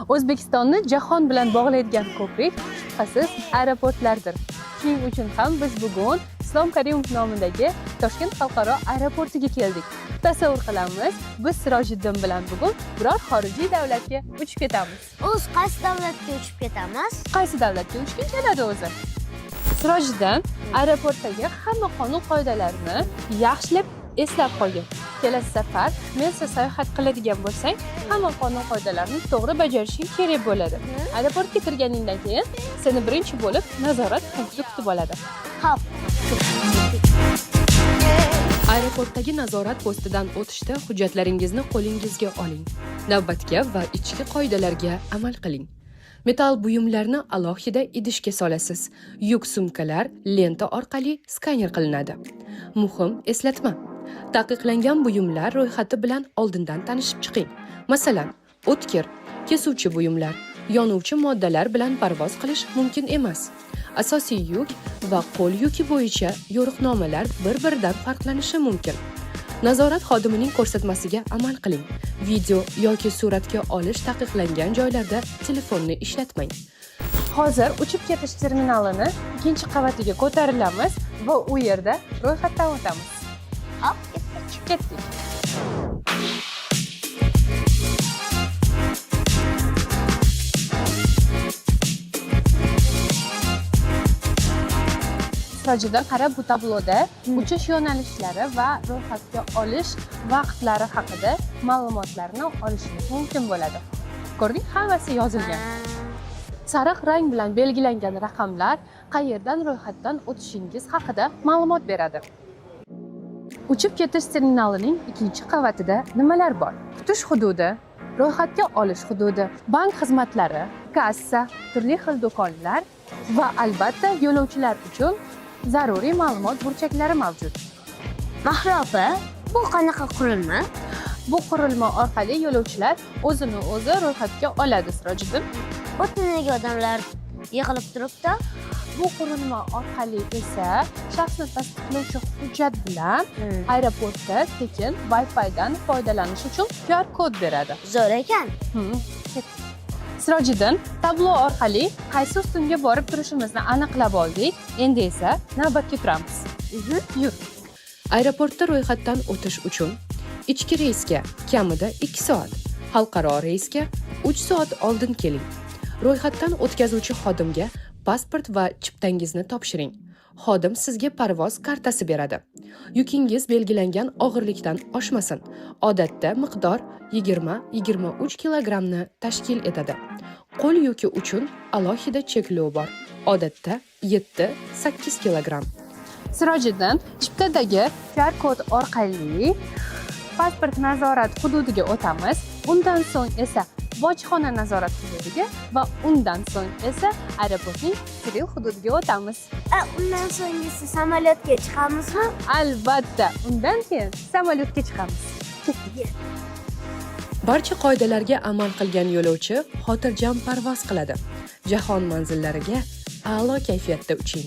O'zbekistonni jahon bilan bog'laydigan ko'prik shubhasiz aeroportlardir. Shuning uchun ham biz bugun Islom Karimov nomidagi Toshkent xalqaro aeroportiga keldik. Tasavvur qilamiz, biz Sirojiddin bilan bugun biror xorijiy davlatga uchib ketamiz. O'z qaysi davlatga uchib ketamiz? Qaysi davlatga uchging keladi o'zi? Sirojiddin, aeroportdagi hamma qonun qoidalarni yaxshilab eslab qolgin. Kelasi safar mensiz sayohat qiladigan bo'lsang, hamma qonun qoidalarni to'g'ri bajarishing kerak bo'ladi. Aeroportga kirganingdan keyin seni birinchi bo'lib nazorat punkti kutib oladi. Hop. Aeroportdagi nazorat postidan o'tishda hujjatlaringizni qo'lingizga oling. Navbatga va ichki qoidalarga amal qiling. Metall buyumlarni alohida idishga solasiz. Yuk sumkalar lenta orqali skaner qilinadi. Muhim eslatma. Taqiqlangan buyumlar ro'yxati bilan oldindan tanishib chiqing. Masalan, o'tkir, kesuvchi buyumlar, yonuvchi moddalar bilan parvoz qilish mumkin emas. Asosiy yuk va qo'l yuki bo'yicha yo'riqnomalar bir-biridan farqlanishi mumkin. Nazorat xodimining ko'rsatmasiga amal qiling. Video yoki suratga olish taqiqlangan joylarda telefonni ishlatmang. Hozir uchib ketish terminalini ikkinchi qavatiga ko'tarilamiz va u yerda ro'yxatdan o'tamiz. Hop, ketdik. Ketdik. Sirojiddin, qara, bu tabloda uchish yo'nalishlari va ro'yxatga olish vaqtlari haqida ma'lumotlarni olishimiz mumkin bo'ladi. Ko'rding, hammasi yozilgan. Sariq rang bilan belgilangan raqamlar qayerdan ro'yxatdan o'tishingiz haqida ma'lumot beradi. Uchib ketish terminalining ikkinchi qavatida nimalar bor? Kutish hududi, ro'yxatga olish hududi, bank xizmatlari, kassa, turli xil do'konlar va albatta yo'lovchilar uchun zaruriy ma'lumot burchaklari mavjud. Mahra opa, bu qanaqa qurilma? Bu qurilma orqali yo'lovchilar o'zini o'zi ro'yxatga oladi, Sirojiddin. Bu nega odamlar yig'ilib turibdi? Bu qurilma orqali esa shaxsni tasdiqlovchi hujjat bilan aeroportda tekin Wi-Fi'dan foydalanish uchun QR kod beradi. Zo'r ekan. Ketdik. Sirojiddin, tablo orqali qaysi ustunga borib turishimizni aniqlab oldik. Endi esa navbatga turamiz. Yur. Aeroportda ro'yxatdan o'tish uchun ichki reysga kamida 2 soat, xalqaro reysga 3 soat oldin keling. Ro'yxatdan o'tkazuvchi xodimga pasport va chiptangizni topshiring. Xodim sizga parvoz kartasi beradi. Yukingiz belgilangan og'irlikdan oshmasin. Odatda miqdor 20-23 kilogrammni tashkil etadi. Qo'l yuki uchun alohida cheklov bor. Odatda 7-8 kilogramm. Sirojiddin, chiptadagi QR kod orqali pasport nazorat hududiga o'tamiz. Undan so'ng esa bojxona nazorat hududiga va undan so'ng esa aeroportning steril hududiga o'tamiz. A, undan so'nggisi samolyotga chiqamizmi? Albatta, undan keyin samolyotga chiqamiz. Ketdik. Barcha qoidalarga amal qilgan yo'lovchi xotirjam parvoz qiladi. Jahon manzillariga a'lo kayfiyatda uching.